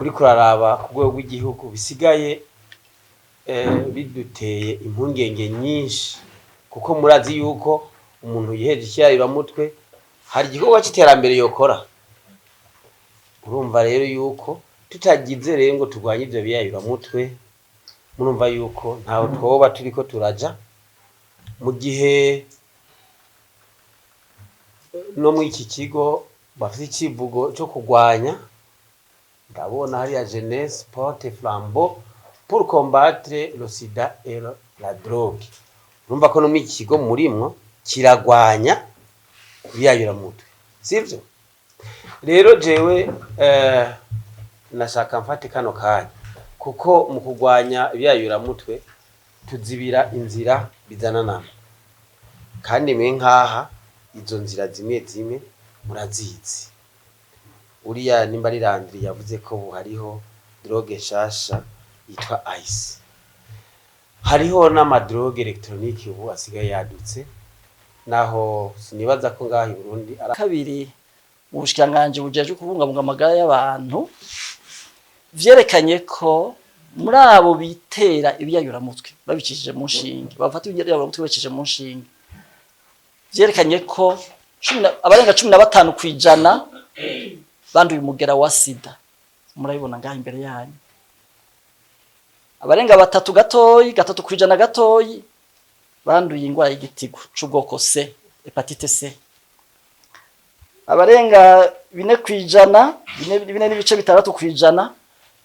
Uriko uraraba ku rwego rw'igihugu bisigaye biduteye impungenge nyinshi, kuko murazi yuko umuntu yiheje ikiyayuramutwe hari igikorwa c'iterambere yokora. Urumva rero yuko tutagize rero ngo turwanye ivyo biyayuramutwe, murumva yuko ntaho twoba turiko turaja. Mu gihe no muri iki kigo bafite icivugo co kurwanya, ndabona hariya "Jeunesse porte flambeau pour combattre le sida et la drogue". Urumva ko no muri iki kigo murimwo kiragwanya ibiyayuramutwe, sivyo? Rero jewe nashaka mfate kano kanya, kuko mu kurwanya ibiyayuramutwe tuzibira inzira bizananana, kandi mwe nkaha izo nzira zimwe zimwe murazizi. Uriya nimba ari Landry yavuze ko ubu hariho drogue nshasha yitwa ice, hariho n'ama drogues électroniques ubu asigaye yadutse, naho sinibaza ko ngaha i Burundi ari Kabiri, mu bushikiranganji bujejwe kubungabunga amagara y'abantu, vyerekanye ko muri abo bitera ibiyayuramutwe babicishije mu nshinge, bafata ibiyayuramutwe babicishije mu nshinge, vyerekanye ko abarenga 15% banduye umugera wa sida. Murabibona ngaha imbere yanyu, abarenga batatu gatoyi, 3% gatoyi, banduye ingwara y'igitigu c'ubwoko C, hépatite C. Abarenga 4%, 4.6%,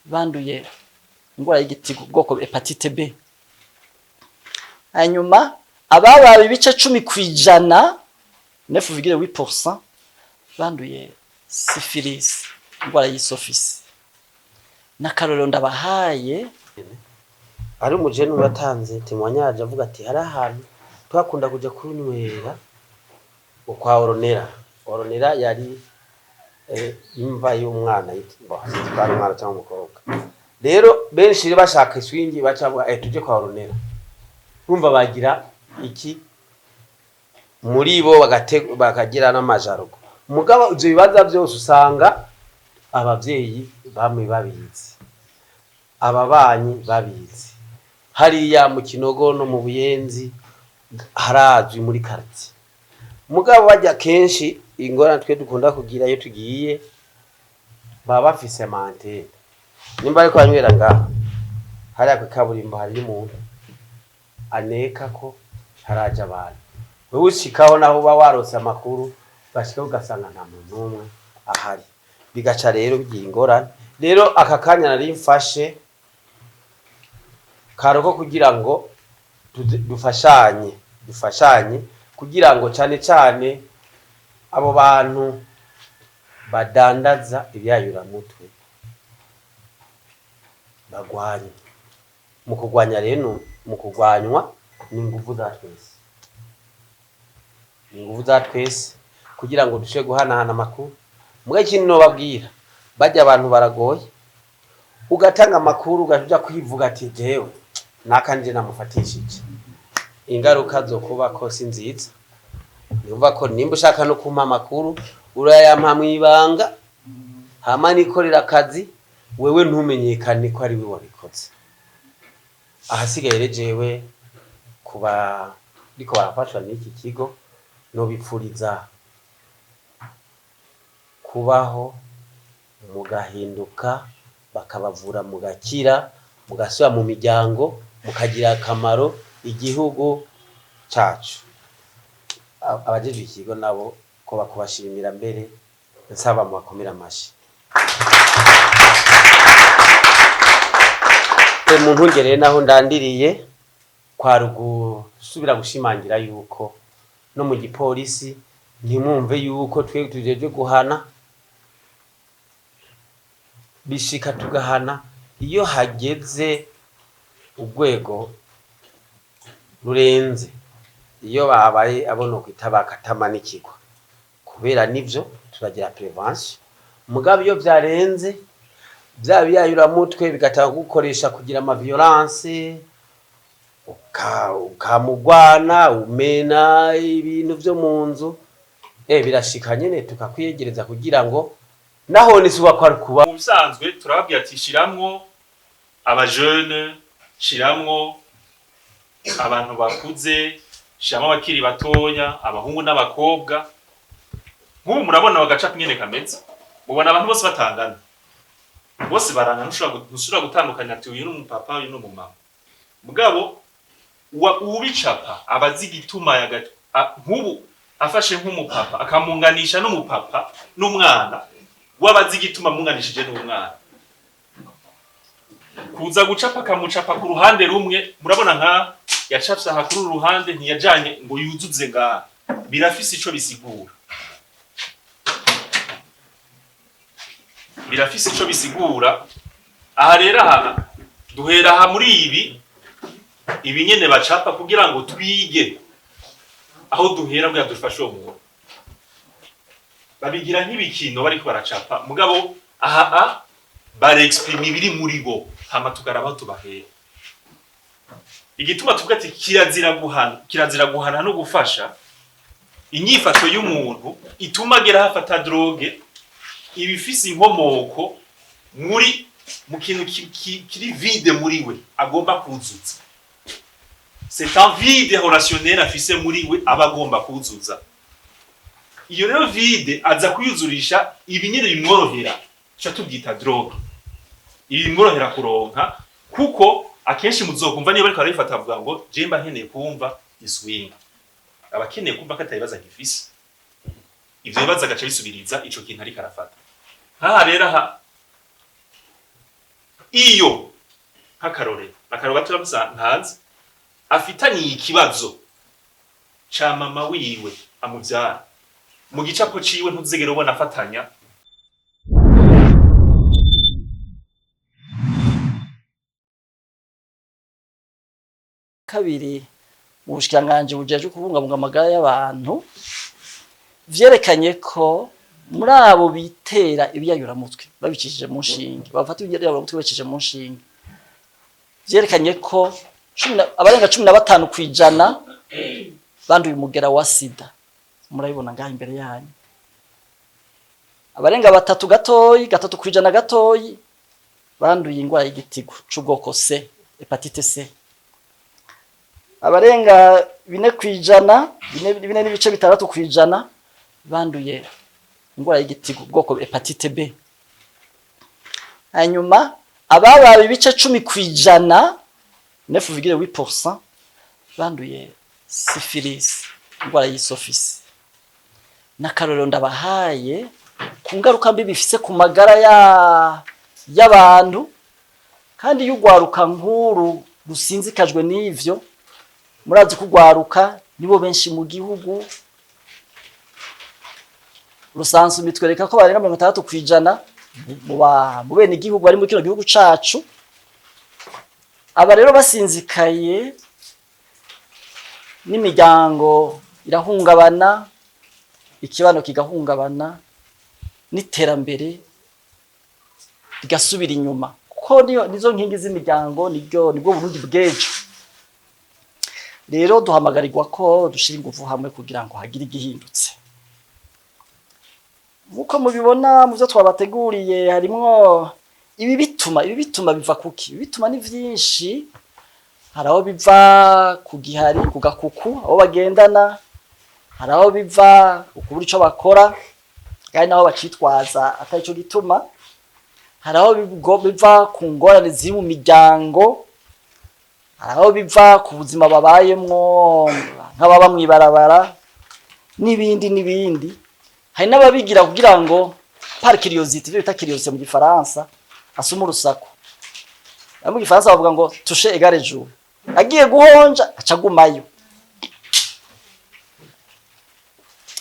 banduye ingwara y'igitigu bwoko hépatite B. Hanyuma ababaye 10%, 9,8%, banduye syphilis, ingwara y'isofisi. N'akarorero ndabahaye. Ari umujene watanze témoignage avuga ati hari ahantu twakunda kuja kunywera kwa Oronera. Oronera yari imva y'umwana, sinzi ko ari umwana cyangwa umukobwa. Rero benshi rero bashaka iswingi baca bavuga tuje kwa Oronera. Urumva bagira iki muri bo, bakagira n'amajarugo. Mugabo ivyo bibaza byose usanga abavyeyi bamwe babizi, ababanyi babizi, hariya mu Kinogo no mu Buyenzi harazwi muri quartier. Mugabo bajya kenshi ingorane twe dukunda kugira iyo tugiye, baba bafise ama antennes. Nimba ariko banywera ngaha hariya kw'ikaburimbo, hariyo umuntu aneka ko haraje abantu. Wewe ushikaho, naho uba warose amakuru, bashika ugasanga nta muntu n'umwe ahari, bigaca rero bigira ingorane. Rero aka kanya nari mfashe karoko kugira ngo dufashanye kugira ngo cane cane abo bantu badandaza ibyayuramutwe bagwanye. Mu kurwanya rero, mu kurwanywa ni inguvu za twese, ni inguvu za twese kugira ngo dushobore guhanahana amakuru. Mbwa ikintu nobabwira, barya abantu baragoye. Ugatanga amakuru, ugaja kwivuga ati jewe naka nje namufatishije, ingaruka zo kuba ko si nziza. Ni ko nimba ushaka no kumpa amakuru, urayampa mw'ibanga, hama nikorera akazi, wewe ntumenyekane ko ari we wabikoze. Ahasigaye rero jewe kuba ariko barafashwa n'iki kigo, nobipfuriza kubaho mugahinduka, bakabavura mugakira, mugasubira mu miryango, mukagira akamaro igihugu cacu. Abajejwe ikigo nabo ko bakubashimira mbere, nsaba mubakomere amashi. Mu ntungere naho ndandiriye kwari gusubira gushimangira yuko no mu gipolisi ntimwumve yuko twe tujejwe guhana, bishika tugahana iyo hageze urwego rurenze, iyo babaye abo nokwita bakatamanikirwa. Kubera nivyo turagira prévention, mugabo iyo vyarenze vya biyayuramutwe bigatanga gukoresha kugira ama violence, ukamugwana, umena ibintu vyo mu nzu, birashika nyene tukakwiyegereza kugira ngo Naho nisuba ko ari kuba. Mu bisanzwe turababwira ati shiramwo abajene, shiramwo abantu bakuze, shiramwo abakiri batoya, abahungu n'abakobwa. Nk'ubu murabona bagacapa ingene kameze, mubona abantu bose batangana, bose barangana, ntushobora gutandukanya ati uyu ni umupapa, uyu ni umumama. Mugabo uwubicapa aba azi igituma nk'ubu afashe nk'umupapa akamunganisha n'umupapa n'umwana, waba azi igituma amunganishije n'umwana. Kuza gucapa akamucapa ku ruhande rumwe, murabona nka yacafye aha kuri uru ruhande, ntiyajanye ngo yuzuze ngaha, birafise ico bisigura, birafise ico bisigura. Aha rero aha duhera aha muri ibi nyene bacapa kugira ngo twige aho duhera kugira dufashe uwo muntu. Babigira nk'ibikino bariko baracapa, mugabo aha barexprime ibiri muri bo, hama tukaraba aho tubahera. Igituma tuvuga ati kirazira guhana, kirazira guhana no gufasha inyifato y'umuntu ituma agera aho afata drogue, iba ifise inkomoko muri mu kintu kiri vide muri we agomba kuzuza. C'est un vide relationnel afise muri we aba agomba kuzuza. Iyo rero vide aza kuyuzurisha ibi nyene bimworohera, tuca tubyita drogue, ibi bimworohera kuronka, kuko akenshi muzokumva niba ariko arabifata avuga ngo je mba nkeneye kumva iswing, aba akeneye kumva ko atabibazo agifise, ivyo bibazo agaca bisubiriza ico kintu ariko arafata. Nkaha rero aha iyo nk'akarorero, akarorero gatoya gusa ntazi, afitaniye ikibazo ca mama wiwe amuvyara, mu gicapo ciwe ntuzigere ubona afatanya. Kabiri, mu bushikiranganji bujejwe kubungabunga amagara y'abantu, vyerekanye ko muri abo bitera ibiyayuramutwe babicishije mu nshinge, bafata ibiyayuramutwe babicishije mu nshinge, vyerekanye ko abarenga 15% banduye umugera wa sida. Murabibona ngaha imbere yanyu, abarenga batatu gatoyi, 3% gatoyi, banduye ingwara y'igitigu c'ubwoko C, hépatite C. Abarenga 4%, 4.6%, banduye ingwara y'igitigu ubwoko hépatite B. Hanyuma ababaye 10%, 9,8%, banduye syphilis, ingwara y'isofisi. N'akarorero ndabahaye ku ngaruka mbi bifise ku magara y'abantu. Kandi iyo urwaruka nkuru rusinzikajwe n'ivyo, murazi ko urwaruka nibo benshi mu gihugu, rusanzwe mitwereka ko barenga 60% mu bene igihugu bari muri kino gihugu cacu. Aba rero basinzikaye, n'imiryango irahungabana, ikibano kigahungabana, n'iterambere rigasubira inyuma, kuko nizo nkingi z'imiryango, nibwo Burundi bw'ejo. Rero duhamagarirwa ko dushira ingufu hamwe kugira ngo hagire igihindutse. Nkuko mubibona mu byo twabateguriye, harimwo ibi bituma. Ibi bituma biva kuki? Ibi bituma ni vyinshi. Hari aho biva ku gihari, ku gakuku, aho bagendana, hari aho biva ukubura ico bakora kandi naho bacitwaza atari ico gituma, hari aho biva ku ngorane ziri mu miryango, hari aho biva ku buzima babayemwo nk'ababa mw'ibarabara n'ibindi n'ibindi. Hari n'ababigira kugira ngo par curiosité, ivyo bita curiosité mu gifaransa, asuma urusaku. Mu gifaransa bavuga ngo toucher égale jouer, agiye guhonja aca agumayo.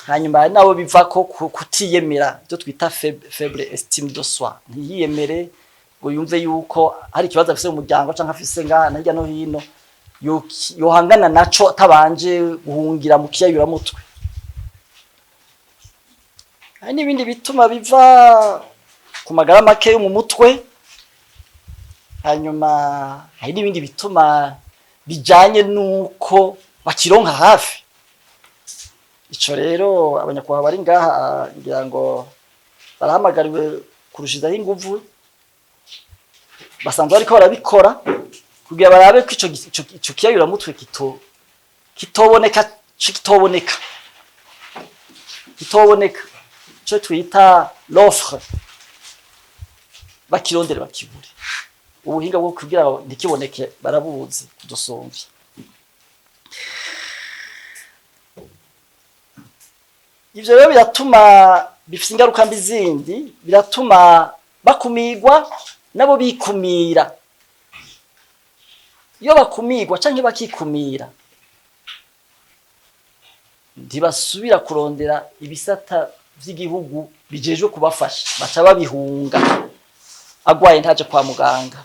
Hanyuma hari n'abo biva ko kutiyemera, ibyo twita faible estime de soi, ntiyiyemere ngo yumve yuko hari ikibazo afise mu muryango canke afise ngaha na hirya no hino yohangana naco atabanje guhungira mu kiyayuramutwe. Hari n'ibindi bituma biva ku magara make yo mu mutwe. Hanyuma hari n'ibindi bituma bijanye n'uko bakironka hafi. Ico rero abanyakubahwa bari ngaha, ngira ngo Barahamagariwe kurushizaho inguvu, basanzwe bariko barabikora kugira barabe ko ico kiyayuramutwe kitoboneka, ico twita l'offre, bakirondere bakibure. Ubuhinga bwo kugira ngo ntikiboneke barabuzi kudusumvya. Ivyo rero biratuma bifise ingaruka mbi zindi, biratuma bakumigwa nabo bikumira. Iyo bakumigwa canke bakikumira, ntibasubira kurondera ibisata vy'igihugu bijejwe kubafasha, baca babihunga. Agwaye ntaje kwa muganga,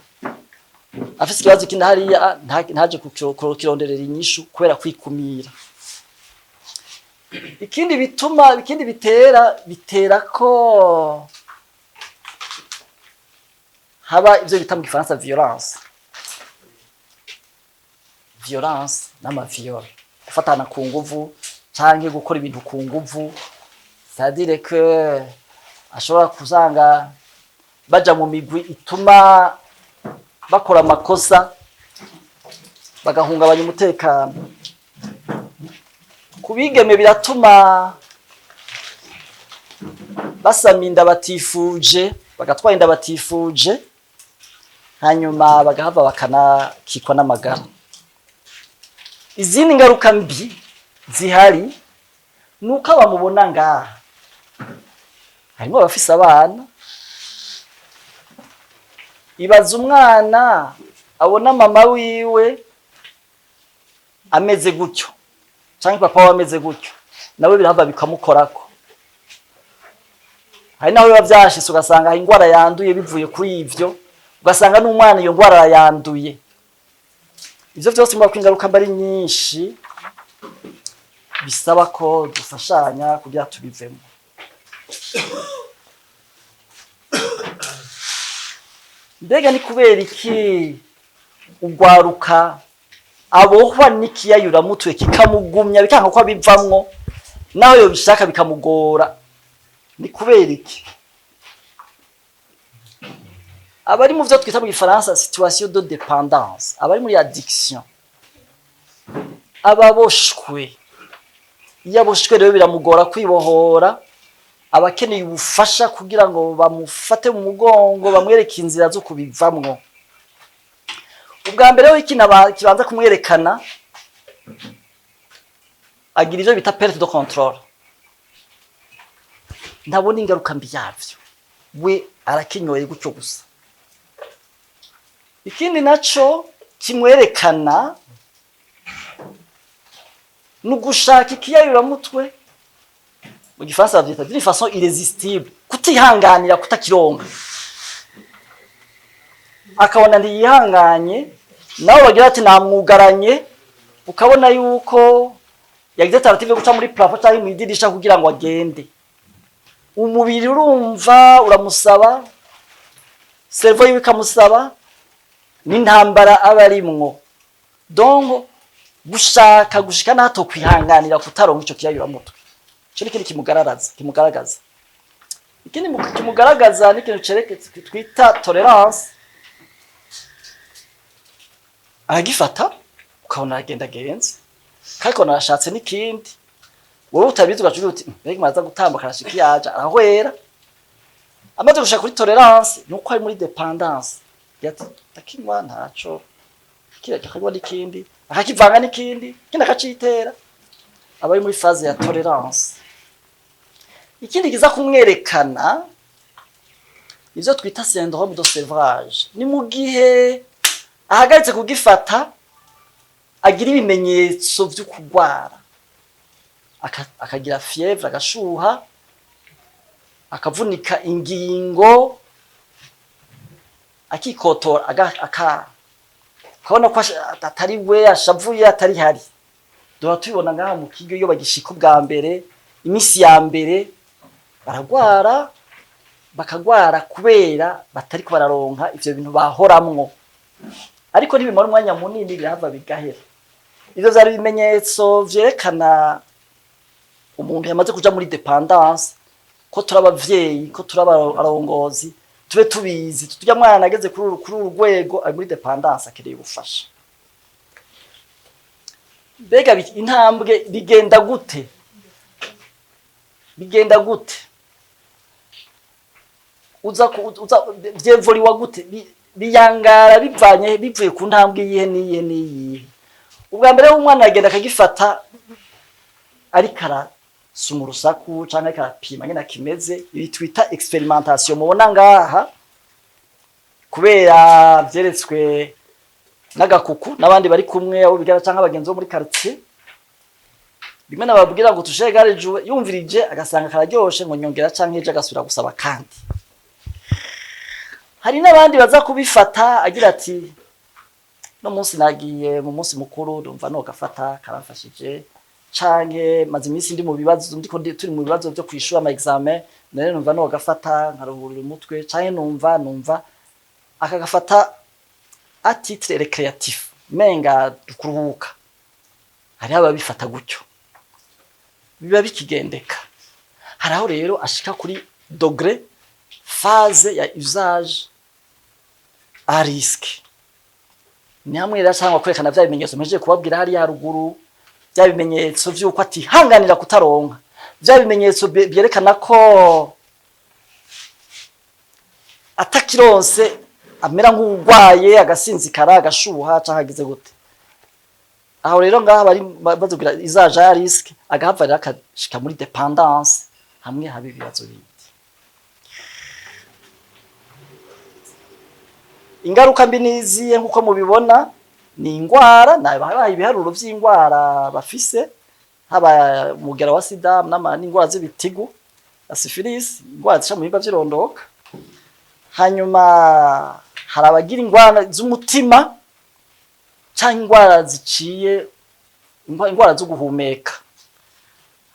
afise ikibazo kindi hariya ntaje kukironderera inyishu kubera kwikumira. Ikindi bituma, ikindi bitera ko haba ivyo bita mu gifaransa violence n'ama viol, gufatana ku nguvu canke gukora ibintu ku nguvu, c'est-à-dire que ashobora kusanga baja mu migwi ituma bakora amakosa, bagahungabanya umutekano. Ku bigeme biratuma basama inda batifuje, bagatwara inda batifuje, hanyuma bagahava bakanakikwa n'amagara. Izindi ngaruka mbi zihari nuko abamubona ngaha harimo abafise abana. Ibaza umwana abona mama wiwe ameze gutyo canke papa we ameze gutyo, nawe birahava bikamukorako. Hari naho biba vyashitse ugasanga hari ingwara yanduye bivuye kuri ivyo, ugasanga n'umwana iyo ngwara arayanduye. Ivyo vyose murako ingaruka mbi ari nyinshi, bisaba ko dufashanya kugira tubivemo. Mbega ni kubera iki ugwaruka abohwa n'ikiyayuramutwe kikamugumya, bikanka ko abivamwo, naho yobishaka bikamugora? Ni kubera iki? Abari mu vyo twita mu gifaransa situation de dépendance, abari muri addiction, ababoshwe. Iyo aboshwe rero biramugora kwibohora, abakeneye ubufasha kugira ngo bamufate mu mugongo, bamwereke inzira zo kubivamwo. Ubwa mbere ho, ikintu kibanza kumwerekana, agira ivyo bita perte de contrôle, ntabona ingaruka mbi yavyo, we arakinyoye gutyo gusa. Ikindi naco kimwerekana ni ugushaka ikiyayuramutwe, mu gifaransa bavyita d'une façon irrésistible, kutihanganira kutakironka, akabona ntiyihanganye. Nawe bagira ati namwugaranye, ukabona yuko yagize tentative yo guca muri plafond cyangwa mw'idirisha kugira ngo agende. Umubiri urumva uramusaba, cerveau yiwe ikamusaba, n'intambara aba arimwo. Donc gushaka gushika naho kwihanganira kutaronka ico kiyayuramutwe, ico ni ikindi kimugaragaza. Ikindi kimugaragaza ni ikintu cereke twita tolérance. Aragifata ukabona aragenda agenze, kandi ukabona arashatse n'ikindi, wowe utabizi ugaca ugira uti: "Mbega maze gutambuka arashika iyaja arahwera." Amaze gushika kuri tolérance nuko ari muri dépendance, ati ndakinywa ntaco, kiriya akanywa n'ikindi, akakivanga n'ikindi, ikindi akacitera, aba ari muri phase ya tolérance. Ikindi kiza kumwerekana, ivyo twita syndrome de sevrage, ni mu gihe ahagaritse kugifata agira ibimenyetso vyo kugwara, akagira fièvre, agashuha, akavunika ingingo, akikotora, ukabona ko atari we, ashavuye, atari hari. Duhora tubibona ngaha mu kigo, iyo bagishika ubwa mbere, iminsi ya mbere baragwara, bakagwara kubera batariko bararonka ivyo bintu bahoramwo, ariko ntibimara umwanya munini, birahava bigahera. Ivyo vyari ibimenyetso vyerekana umuntu yamaze kuja muri dépendance. Ko turi abavyeyi, ko turi abarongozi, tube tubizi turya mwana ageze kuri uru rwego, ari muri dépendance, akeneye ubufasha. Mbega intambwe bigenda gute? Bigenda gute? Uza vyevuriwa gute? Biyangara bivanye, bivuye ku ntambwe iyihe n'iyihe n'iyihe? Ubwa mbere, umwana agenda akagifata ariko arasuma urusaku canke ariko arapima ngene kimeze, ibi twita expérimentation mubona ngaha, kubera vyeretswe n'agakuku n'abandi bari kumwe, abo bigana canke abagenzi bo muri quartier. Bimwe nababwira ngo tushe gare juwe, yumvirije agasanga kararyoshe, ngo nyongera, canke ejo agasubira gusaba. Kandi hari n'abandi baza kubifata agira ati: "No munsi nagiye mu munsi mukuru, ndumva no gafata karamfashije, canke maze iminsi ndi mu bibazo, ndiko turi mu bibazo vyo kwishura ama examen, none numva no gafata nkaruhurira umutwe, canke numva akagafata à titre récréatif, menga kuruhuka." Hariho ababifata gutyo, biba bikigendeka. Hari aho rero ashika kuri degré, phase ya usage à risque. Ni hamwe rero cyangwa kwerekana vya bimenyetso mpejeje kubabwira hariya haruguru, bya bimenyetso vy'uko atihanganira kutaronka, bya bimenyetso byerekana ko atakironse amera nk'urwaye, agasinzikara, agashuha, canke agize gute. Aho rero ngaha bari bazubwira usage à risque, agahava rero akashika muri dépendance, hamwe haba ibibazo bindi. Ingaruka mbi niziye? Nkuko mubibona, ni ingwara, nabahaye ibiharuro vy'ingwara bafise, haba umugera wa sida n'ingwara z'ibitigu na syphilis, ingwara zica mu bihimba vy'irondoka. Hanyuma hari abagira ingwara z'umutima canke ingwara ziciye, ingwara zo guhumeka.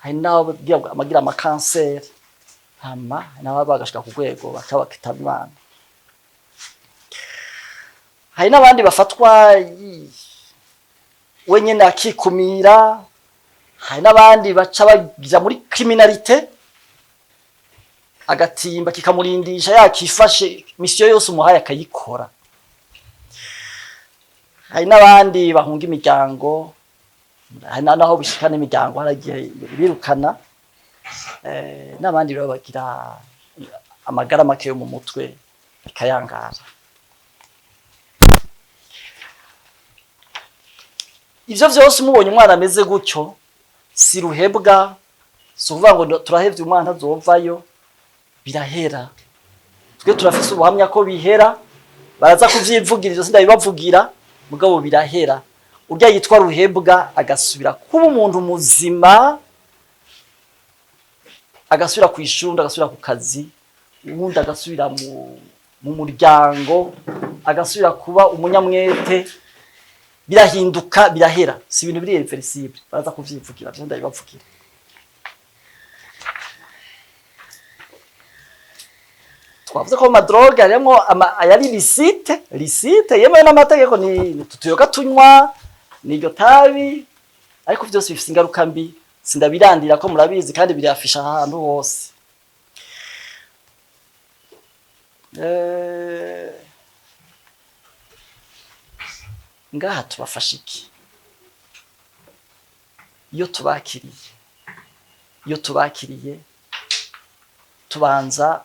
Hari n'abo abagira amakanseri, hama nabo bagashika ku rwego bakaba bakitaba Imana. Hari n'abandi bafatwa wenyene akikumira. Hari n'abandi baca baja muri criminalité, agatimba kikamurindisha, yakifashe, mission yose umuhaye akayikora. Hari n'abandi bahunga imiryango, hari naho bishika n'imiryango haragiye birukana. N'abandi rero bagira amagara make yo mu mutwe, bikayangara. Ivyo vyose, umubonye umwana ameze gutyo, si ruhebwa, si ukuvuga ngo turahevye umwana azovayo. Birahera. Twe turafise ubuhamya ko bihera, baraza kuvyivugira, ivyo sindabibavugira, mugabo birahera. Urya yitwa ruhebwa agasubira kuba umuntu muzima, agasubira ku ishuri, agasubira ku kazi, ubundi agasubira mu muryango, agasubira kuba umunyamwete. Birahinduka, birahera, si ibintu biri irréversible. Baraza kuvyivugira, vyo ndabibavugira. Twavuze ko mu ma drogues harimwo ayari licite, yemewe n'amategeko, ni tuyoga tunywa, ni iryo tabi, ariko vyose bifise ingaruka mbi. Sindabirandira ko murabizi, kandi birafisha ahantu hose. Ngaha tubafasha iki iyo tubakiriye? Iyo tubakiriye, tubanza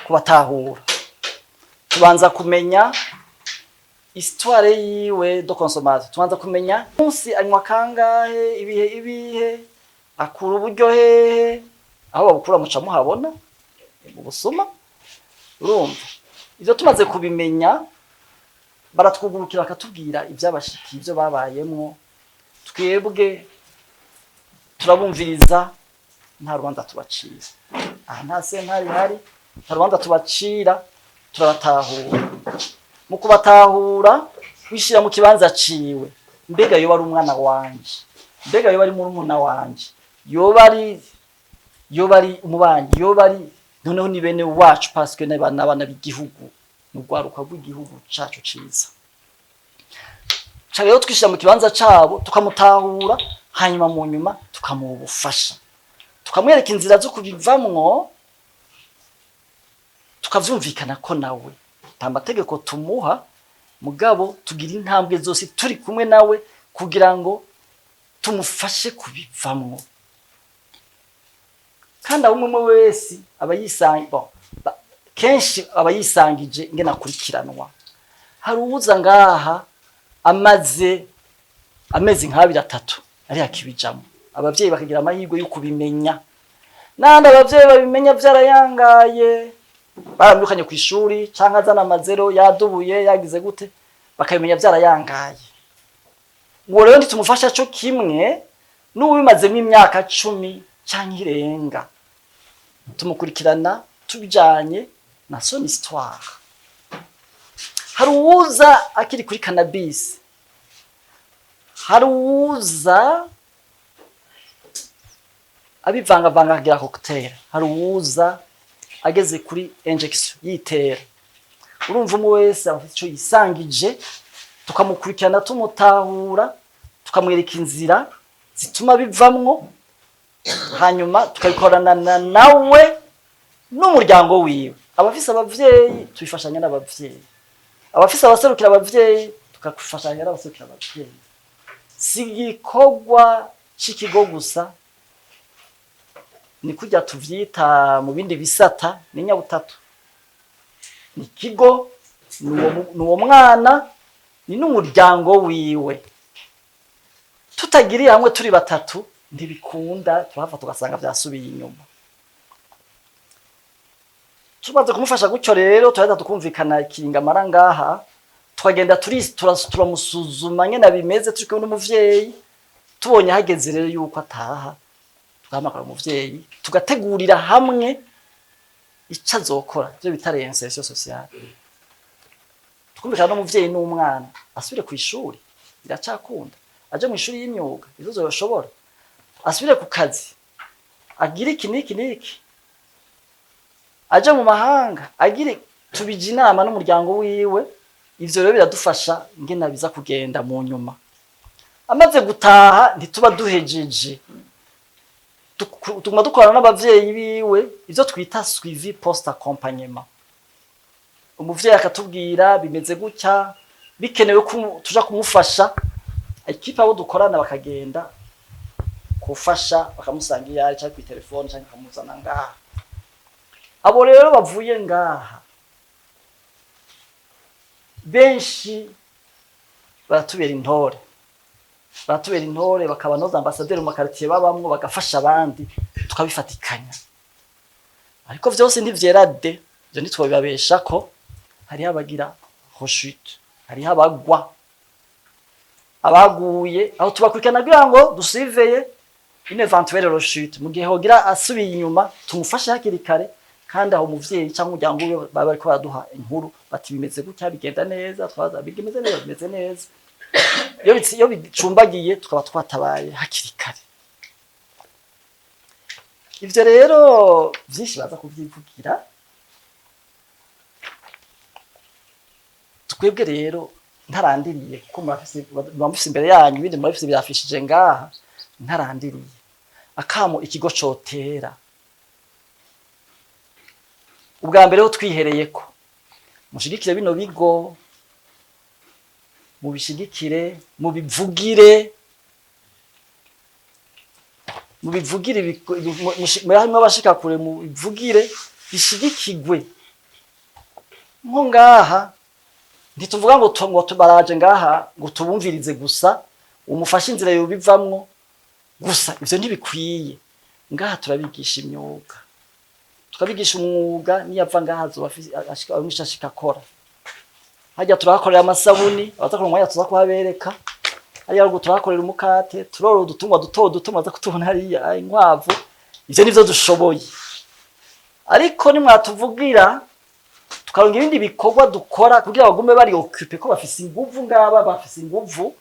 kubatahura, tubanza kumenya histoire yiwe de consommation, tubanza kumenya munsi anywa kangahe, ibihe ibihe, akura uburyo hehe, aho babukura muca muhabona mu busuma. Urumva, ivyo tumaze kubimenya, baratwugurukira, bakatubwira ivyabashikiye, ivyo babayemwo. Twebwe turabumviriza, nta rubanza tubacira. Aha nta sentare ihari, nta rubanza tubacira. Turabatahura. Mu kubatahura, wishira mu kibanza ciwe: mbega yoba ari umwana wanje? Mbega yoba ari murumuna wanje? Yoba ari umubanyi? Yoba ari noneho ni bene wacu, parce que n'abana b'igihugu, ni urwaruka rw'igihugu cacu ciza. Ca rero twishira mu kibanza cabo, tukamutahura, hanyuma mu nyuma tukamuha ubufasha. Tukamwereka inzira zo kubivamwo, tukavyumvikana ko nawe. Nta mategeko tumuha, mugabo tugira intambwe zose turi kumwe nawe kugira ngo tumufashe kubivamwo. Kandi aho umwe wese aba yisanga, bon, kenshi aba yisangije ingene akurikiranwa. Hari uwuza ngaha amaze amezi nk'abiri, atatu ari akibijamo, abavyeyi bakagira amahirwe yo kubimenya. N'ahandi abavyeyi babimenya vyarayangaye, baramwirukanye kw'ishuri canke azana amazero, yadubuye, yagize gute, bakabimenya vyarayangaye. Uwo rero ntitumufasha co kimwe n'uwubimazemwo imyaka 10 canke irenga. Tumukurikirana tubijanye na son histoire. Hari uwuza akiri kuri cannabis, hari uwuza abivangavanga akagira cocktail, hari uwuza ageze kuri injection yitera. Urumva, umwe wese aba afite ico yisangije, tukamukurikirana, tumutahura, tukamwereka inzira zituma bivamwo, hanyuma tukabikorana nawe n'umuryango wiwe. Abafise abavyeyi, tubifashanya n'abavyeyi. Abafise abaserukira abavyeyi, tukafashanya n'abaserukira abavyeyi. Si igikorwa c'ikigo gusa, ni kurya tuvyita mu bindi bisata, ni nyabutatu: ni ikigo, ni uwo mwana, ni n'umuryango wiwe. Tutagiriye hamwe turi batatu, ntibikunda, turahava tugasanga vyasubiye inyuma. Tumaze kumufasha gutyo rero, turaheza tukumvikana ikiringo amara ngaha, tukagenda turamusuzuma nyene bimeze turi kumwe n'umuvyeyi. Tubonye hageze rero yuko ataha, tugahamagara umuvyeyi, tugategurira hamwe ico azokora, ivyo bita réinsertion sociale. Tukumvikana n'umuvyeyi n'umwana: asubire kw'ishuri, biracakunda, aje mu ishuri y'imyuga, ivyo zoshobora, asubire ku kazi, agire iki n'iki n'iki, aje mu mahanga, agire. Tubija inama n'umuryango wiwe. Ivyo rero biradufasha ingene biza kugenda mu nyuma. Amaze gutaha, ntituba duhejeje. Tuguma dukorana n'abavyeyi biwe ivyo twita suivi post accompagnement. Umuvyeyi akatubwira bimeze gutya, bikenewe ko tuja kumufasha, équipe abo dukorana bakagenda kufasha, bakamusanga iyo ari, canke kw'itelefone, canke bakamuzana ngaha. Abo rero bavuye ngaha benshi baratubera intore, baratubera intore, bakaba nos ambassadeurs mu makaritiye babamwo, bagafasha abandi, tukabifatikanya. Ariko vyose ntivyera de, ivyo ntitwobibabesha ko hariho abagira rechute, hariho abagwa. Abaguye aho tubakurikirana kugira ngo dusiveye une éventuelle rechute, mu gihe hogira asubiye inyuma, tumufashe hakiri kare. Kandi aho umuvyeyi cyangwa umuryango wiwe baba bariko baraduha inkuru bati bimeze gutya, bigenda neza, twaza bimeze neza, bimeze neza. Iyo bicumbagiye, tukaba twatabaye hakiri kare. Ivyo rero vyinshi baza kuvyivugira. Twebwe rero, ntarandiriye, kuko muba mufise imbere yanyu ibindi, murafise birafishije ngaha, ntarandiriye, akamo ikigo cotera ubwa mbere ho, twihereyeko, mushigikire bino bigo, mubishigikire, mubivugire, mubivugire, harimwo abashika kure, mubivugire bishigikigwe. Nko ngaha ntituvuga ngo baraje ngaha ngo tubumvirize gusa, umufashe inzira yobivamwo gusa, ivyo ntibikwiye. Ngaha turabigisha imyuga, tukabigisha umwuga, niyava ngaha azoba ashika akora. Harya turahakorera amasabuni, abaza umwanya tuza kuhabereka. Hariya ruguru turahakorera umukate, turorora udutungwa duto duto, muza kutubona hariya, inkwavu. Ivyo nivyo dushoboye. Ariko nimwatuvugira, tukaronka ibindi bikorwa dukora kugira bagume bari occupé, ko bafise inguvu ngaba, bafise inguvu,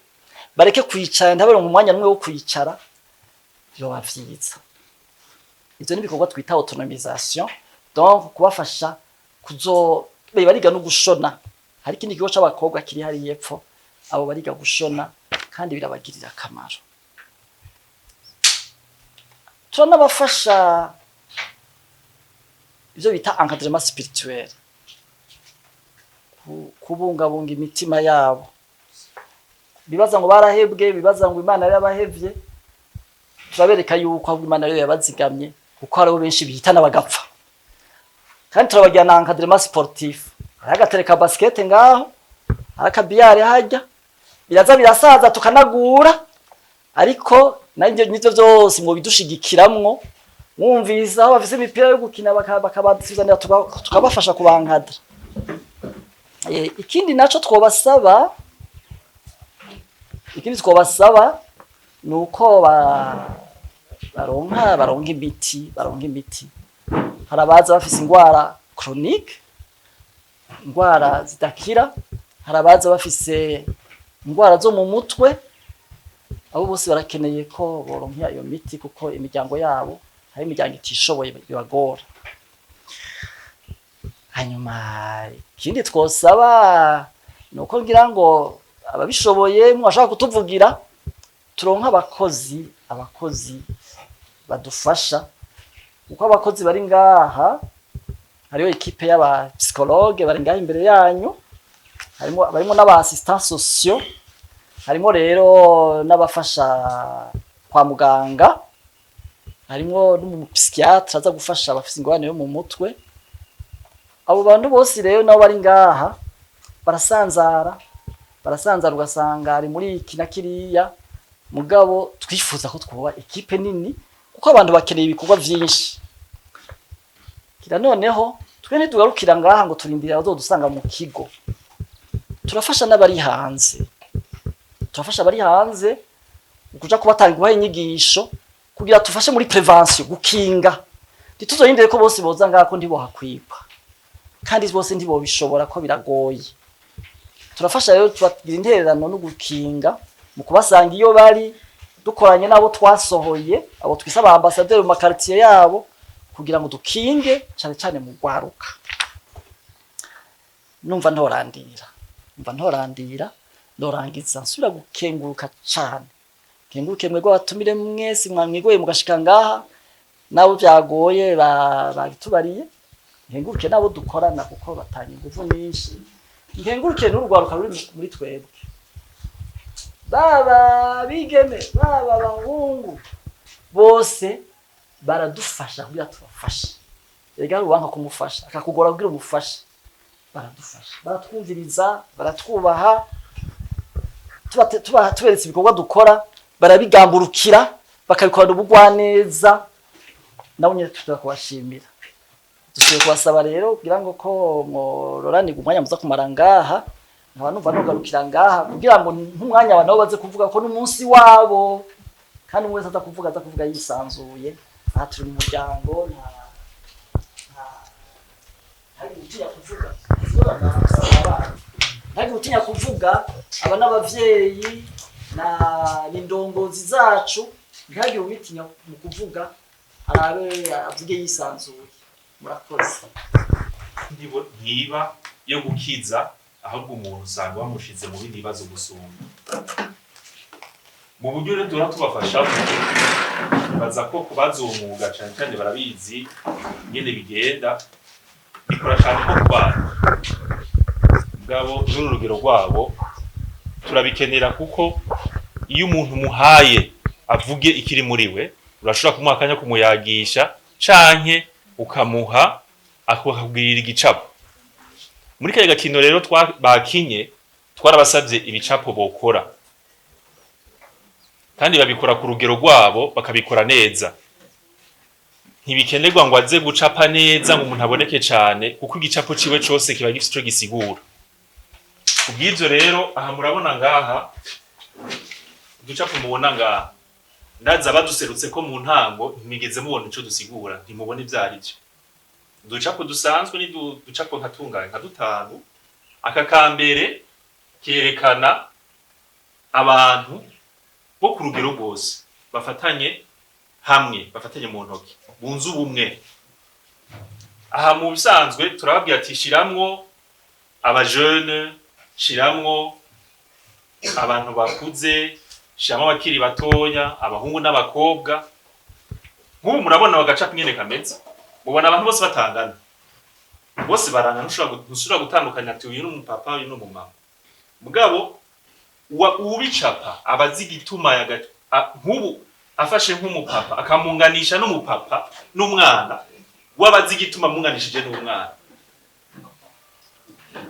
bareke kwicara, ntabaronke umwanya n'umwe wo kwicara, vyoba vyiza. Ivyo ni ibikorwa twita autonomisation, donc kubafasha kuzo bariga no gushona. Hari ikindi kigo c'abakobwa kiri hariya epfo, abo bariga gushona kandi birabagirira akamaro. Turanabafasha ivyo bita encadrement spirituel, kubungabunga imitima yabo. Bibaza ngo barahebwe, bibaza ngo Imana yarabahevye, turabereka yuko ahubwo Imana ariyo yabazigamye, kuko hariho benshi bihitana bagapfa. Kandi turabagira na encadrement sportif. Hariho agatereka basket ngaho, hari akabiyare hajya, biraza birasaza tukanagura. Ariko navyo nivyo vyose ngo bidushigikiramwo, mwumvise aho bafise imipira yo gukina, bakabasuzanira, tukabafasha kubankadra. Ikindi naco twobasaba, ikindi twobasaba ni uko baronka imiti, baronka imiti. Hari abaza bafise ingwara chronique, ingwara zidakira, hari abaza bafise ingwara zo mu mutwe. Abo bose barakeneye ko boronka iyo miti, kuko imiryango yabo, hari imiryango itishoboye, bibagora. Hanyuma ikindi twosaba ni uko ngira ngo ababishoboye mwashaka kutuvugira, turonka abakozi badufasha, kuko abakozi bari ngaha, hariho équipe y'aba psychologue bari ngaha imbere yanyu, harimo barimo n'aba assistants sociaux, harimo rero n'abafasha kwa muganga, harimo n'umu psychiatre aza gufasha abafise ingorane yo mu mutwe. Abo bantu bose rero nabo bari ngaha barasanzara, barasanzara, ugasanga ari muri iki na kiriya. Mugabo twifuza ko twoba équipe nini, kuko abantu bakeneye ibikorwa vyinshi. Kira noneho twe ntitugarukira ngaha ngo turindira abazodusanga mu kigo, turafasha n'abari hanze, turafasha abari hanze mu kuja kubatanga, guha inyigisho kugira tufashe muri prévention, gukinga. Ntituzoyindire ko bose boza ngaha, ko ntibohakwigwa kandi bose ntibobishobora, ko biragoye. Turafasha rero, tubagira intererano no gukinga mu kubasanga iyo bari, dukoranye n'abo twasohoye, abo twise aba ambassadeur mu ma quartier yabo, kugira ngo dukinge cane cane mu rwaruka. Numva ntorandira, ndorangiza nsubira gukenguruka cane. Kenguruke mwebwe abatumire mwese mwamwigoye mugashika ngaha, nabo byagoye babitubariye. Nkenguruke nabo dukorana, kuko batanga ingufu nyinshi. Nkenguruke n'urwaruka ruri muri twebwe, baba bigeme, baba abahungu, bose baradufasha kugira tubafashe. Erega uwanka kumufasha akakugora kugira umufashe. Baradufasha, baratwumviriza, baratwubaha. Tuberetse ibikorwa dukora, barabigamburukira, bakabikorana ubugwaneza. Nabo nyene tuza kubashimira. Dusubiye kubasaba rero kugira ngo ko mwororanirwa umwanya muza kumara ngaha. Nkaba numva nogarukira ngaha kugira ngo nk'umwanya abantu nabo baze kuvuga, ko n'umunsi wabo, kandi umwe wese aza kuvuga yisanzuye. Aha turi mu muryango, nta gutinya kuvuga, nta gutinya kuvuga. Aba n'abavyeyi na n'indongozi zacu, ntihagire ubitinya mu kuvuga, arabe avuge yisanzuye. Murakoze. Ntiba yo gukiza, ahubwo umuntu usanga bamushize mu bindi bibazo gusumba. Mu buryo rero duhora tubafashamo, baza ko kubaza uwo mwuga cane cane barabizi ingene bigenda, bikora cane nko ku bana. Mugabo n'uru rugero rwabo turabikenera, kuko iyo umuntu umuhaye avuge ikiri muri we, urashobora kumuha akanya kumuyagisha, canke ukamuha akakubwirira igicapo. Muri kariya gakino rero bakinye, twarabasavye ibicapo bokora, kandi babikora ku rugero rwabo, bakabikora neza. Ntibikenerwa ngo aze gucapa neza ngo umuntu aboneke cane, kuko igicapo ciwe cose kiba gifise ico gisigura. Kubw'ivyo rero, aha murabona ngaha uducapo mubona ngaha, ndaza baduserutse ko mu ntango ntimwigeze mubona ico dusigura, ntimubona ivyo ari vyo. Uducapo dusanzwe ni ducapo nka tungahe? Nka dutanu. Aka kambere kerekana abantu bo ku rugero rwose bafatanye hamwe, bafatanye mu ntoki, bunze ubumwe. Aha mu bisanzwe turababwira ati: "Shiramwo abajene, shiramwo abantu bakuze, shiramwo abakiri batoya, abahungu n'abakobwa." Nk'ubu murabona bagaca nyene kameze, mubona abantu bose batangana, bose barangana, ntushobora gutandukanya ati uyu ni umupapa, uyu ni umumama. Mugabo uwubicapa aba azi igituma nk'ubu afashe nk'umupapa akamunganisha n'umupapa n'umwana, waba azi igituma amunganishije n'umwana.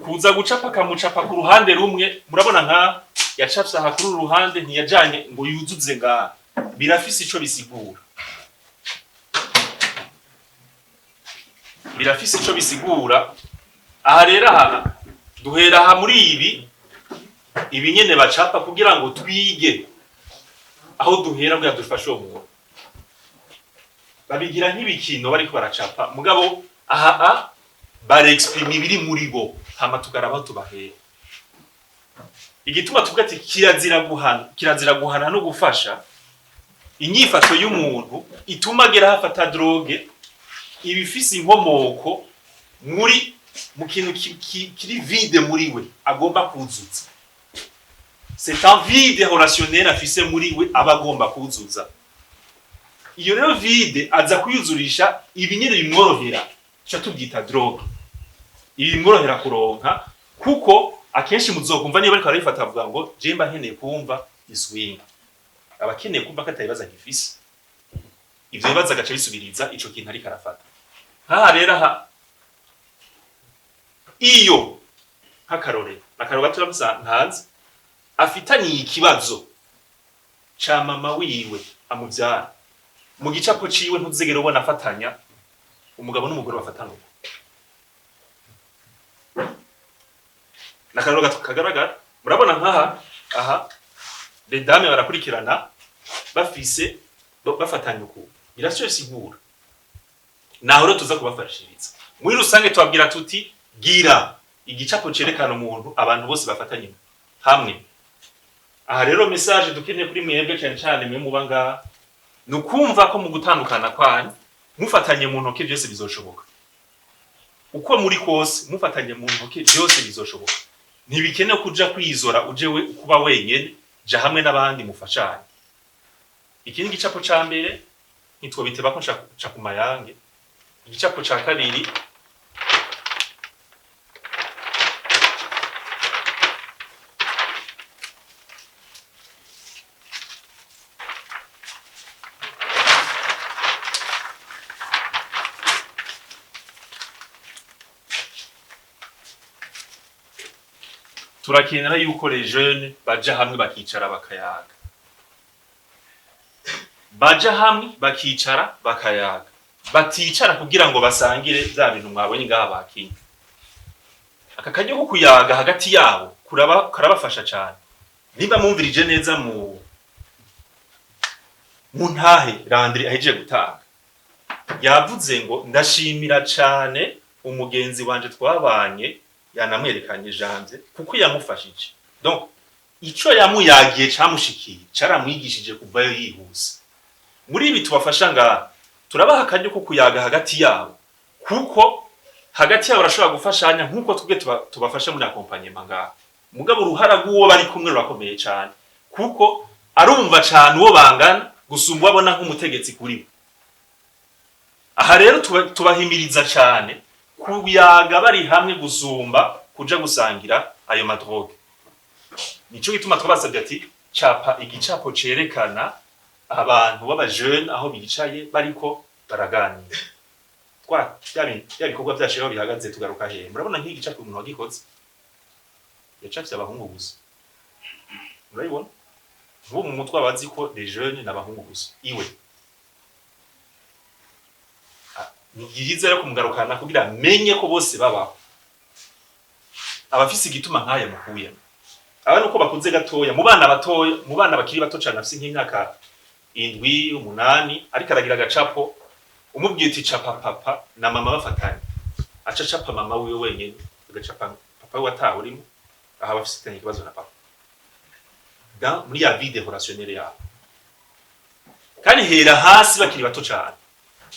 Kuza gucapa akamucapa ku ruhande rumwe, murabona nka yacafye aha kuri uru ruhande, ntiyajanye ngo yuzuze ngaha, birafise ico bisigura, birafise ico bisigura. Aha rero, aha duhera aha muri ibi nyene bacapa kugira ngo twige aho duhera kugira dufashe uwo muntu. Babigira nk'ibikino bariko baracapa, mugabo aha barexprime ibiri muri bo, hama tukaraba aho tubahera. Igituma tuvuga ati kirazira guhana, kirazira guhana no gufasha inyifato y'umuntu ituma agera aho afata drogue, iba ifise inkomoko mu kintu kiri vide muri we agomba kuzuza. C'est un vide relationnel afise muri we aba agomba kuzuza. Iyo rero vide aza kuyuzurisha ibi nyene bimworohera, tuca tubyita drogue. Ibi bimworohera kuronka, kuko akenshi muzokumva niba ariko arabifata avuga ngo je mba nkeneye kumva iswing, aba akeneye kumva ko atabibazo agifise. Ivyo bibazo agaca bisubiriza ico kintu ariko arafata. Nkaha rero, aha iyo nk'akarorero, akarorero gatoya gusa ntazi, afitaniye ikibazo ca mama wiwe amuvyara, mu gicapo ciwe ntuzigere ubona afatanya umugabo n'umugore bafatana uko. N'akarorero gato kagaragara. Murabona nkaha aha les dames barakurikirana bafise bafatanye uku, birashoboye sigura. Naho rero tuza kubafashiriza muri rusange, tubabwira tuti gira igicapo cerekana umuntu abantu bose bafatanye hamwe. Aha rero message dukeneye kuri mwebwe cane cane mwe muba ngaha, ni ukumva ko mu gutandukana kwanyu mufatanye mu ntoke byose bizoshoboka. Uko muri kose mufatanye mu ntoke byose bizoshoboka. Ntibikenewe kuja kwizora uje we kuba wenyene, ja hamwe n'abandi mufashanye. Iki ni igicapo ca mbere, ntitwobiteba ko nca ku mayange. Igicapo ca kabiri, turakenera yuko les jeunes baja hamwe bakicara bakayaga, baja hamwe bakicara bakayaga, baticara kugira ngo basangire vya bintu mwabonye ngaha bakinye. Aka karyo ko kuyaga hagati yabo karabafasha cane. Nimba mwumvirije neza mu ntahe Landry ahejeje gutanga, yavuze ngo ndashimira cane umugenzi wanje twabanye, yanamwerekanye Janvier, kuko yamufashije. Donc ico yamuyagiye camushikiye caramwigishije kuvayo yihuse. Muri ibi tubafasha ngaha, turabaha akaryo ko kuyaga hagati yabo, kuko hagati yabo barashobora gufashanya nk'uko twebwe tubafasha muri accompagnement ngaha. Mugabo uruhara rw'uwo bari kumwe rurakomeye cane, kuko arumva cane uwo bangana gusumba uwo abona nk'umutegetsi kuri we. Aha rero tubahimiriza cane kuyaga bari hamwe gusumba kuja gusangira ayo madroge. Nico gituma twabasabye ati capa igicapo cerekana abantu b'abajene aho bicaye bariko baraganira. Twa bya bikorwa vyacu rero bihagaze, tugaruka hehe? Murabona nk'iki gicapo umuntu wagikoze yacafye abahungu gusa, murabibona nk'ubu mu mutwe abazi ko les jeunes n'abahungu gusa iwe. Ni byiza rero kumugarukana kugira amenye ko bose babaho, abafise igituma nk'aya mukuyemo aba nuko bakuze gatoya. Mu bana batoya, mu bana bakiri bato cane, afise nk'imyaka 7, 8, ariko aragira agacapo, umubwiye uti capa papa na mama bafatanye, aca capa mama wiwe wenyene, agacapa papa wiwe atawe urimo. Aha bafitanye ikibazo na papa dans muri ya vide relationnelle yabo, kandi hera hasi bakiri bato cane,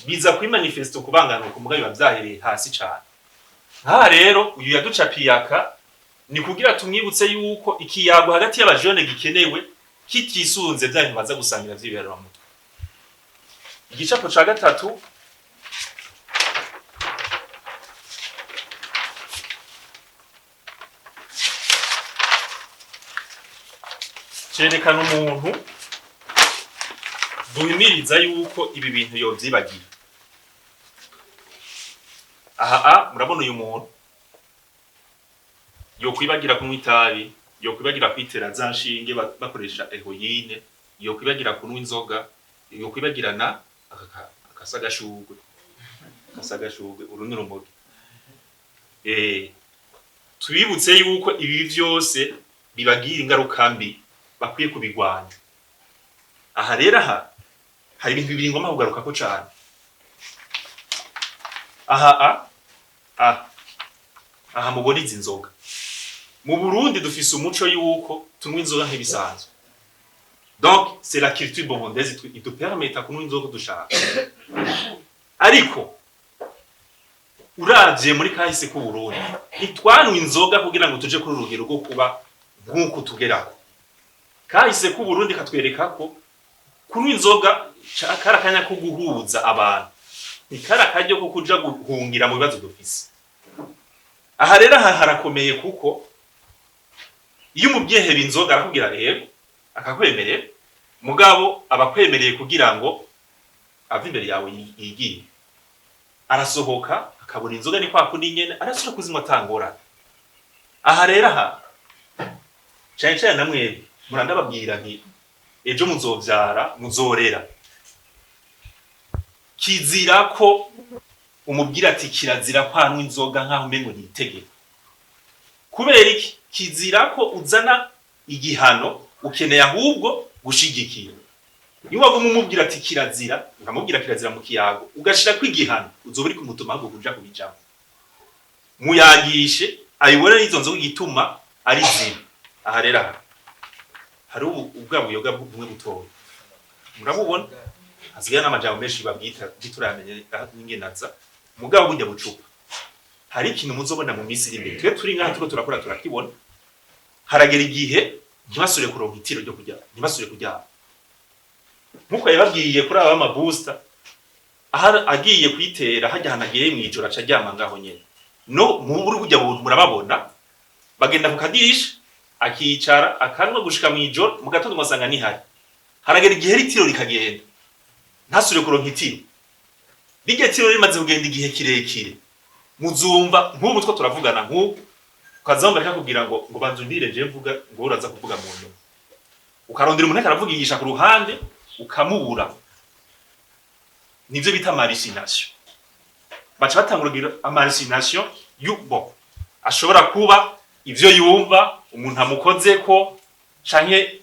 biza kuri manifesto kubanganuka, umugayo biba vyahereye hasi cane. Nkaha rero uyu yaducapiye aka ni kugira tumwibutse yuko ikiyago hagati y'abajene gikenewe, kitisunze vya bintu baza gusangira vy'ibiharura mutwe. Igicapo ca gatatu cerekana umuntu duhimiriza yuko ibi bintu yovyibagira. Aha murabona uyu muntu yokwibagira kunywa itabi, yokwibagira kwitera za nshinge bakoresha heroine, yokwibagira kunywa inzoga, yokwibagirana akasa gashugwe, akasa gashugwe, uru ni urumogi. Tubibutse yuko ibi vyose bibagira ingaruka mbi, bakwiye kubigwanya. Aha rero aha hari ibintu bibiri ngomba kugarukako cane. Aha aha mubona izi nzoga. Mu Burundi dufise umuco yuko tunywa inzoga nk'ibisanzwe. Donc c'est la culture burundaise idupermeta kunywa inzoga dushaka. Ariko uravye muri kahise k'u Burundi, ntitwanywa inzoga kugira ngo tuje kuri urugero rwo kuba nk'uko tugerako. Kahise k'u Burundi katwereka ko kunywa inzoga kari akanya ko guhuza abantu, ntikari akaryo ko kuja guhungira mu bibazo dufise. Aha rero aha harakomeye, kuko iyo umubyeyi heba inzoga arakubwira yego, akakwemerera, mugabo aba akwemereye kugira ngo ave imbere yawe yigiye. Arasohoka akabona inzoga ni kwa kundi nyene, arasubira kuzinywa atangorane. Aha rero aha cane cane namwebwe murandababwira nti ejo muzovyara, muzorera. Kizira ko umubwira ati kirazira kwanywa inzoga nkaho umengo ni itegeko. Kubera iki? Kizira ko uzana igihano, ukeneye ahubwo gushigikira. Iyo waguma umubwira ati kirazira, ukamubwira kirazira mu kiyago, ugashirako igihano, uzoba uri kumutuma ahubwo kuja kubijamwo. Muyagishe ayibone n'izo nzoga igituma ari zibi. Aha rero aha hari ubwa buyoga bumwe butoya, murabubona, hasigaye n'amajambo menshi babwita ntituramenye n'ingene aza, mugabo burya bucupa hari ikintu muzobona mu minsi iri imbere. Twe turi ngaha turiko turakora turakibona, haragera igihe ntibasubire kuronka itiro ryo kurya, ntibasubire kuryama. Nkuko yababwiye kuri aba b'amabusta, aho agiye kwitera hajya ahantu agiye mw'ijoro aca aryama ngaho nyene. No muri burya buntu murababona bagenda ku kadirisha, akicara akanwa gushika mw'ijoro, mu gatondo ugasanga nihari. Haragera igihe itiro rikagenda, ntasubire kuronka itiro. Rirya tiro rimaze kugenda igihe kirekire, muzumva nk'ubu two turavugana nk'ubu, ukazumva rikakubwira ngo banza undire je mvuga, ngo uraza kuvuga mu nyuma. Ukarondera umuntu ariko aravugisha ku ruhande ukamubura. Nivyo bita hallucination. Baca batangura kugira hallucination bon, ashobora kuba ivyo yumva umuntu amukozeko canke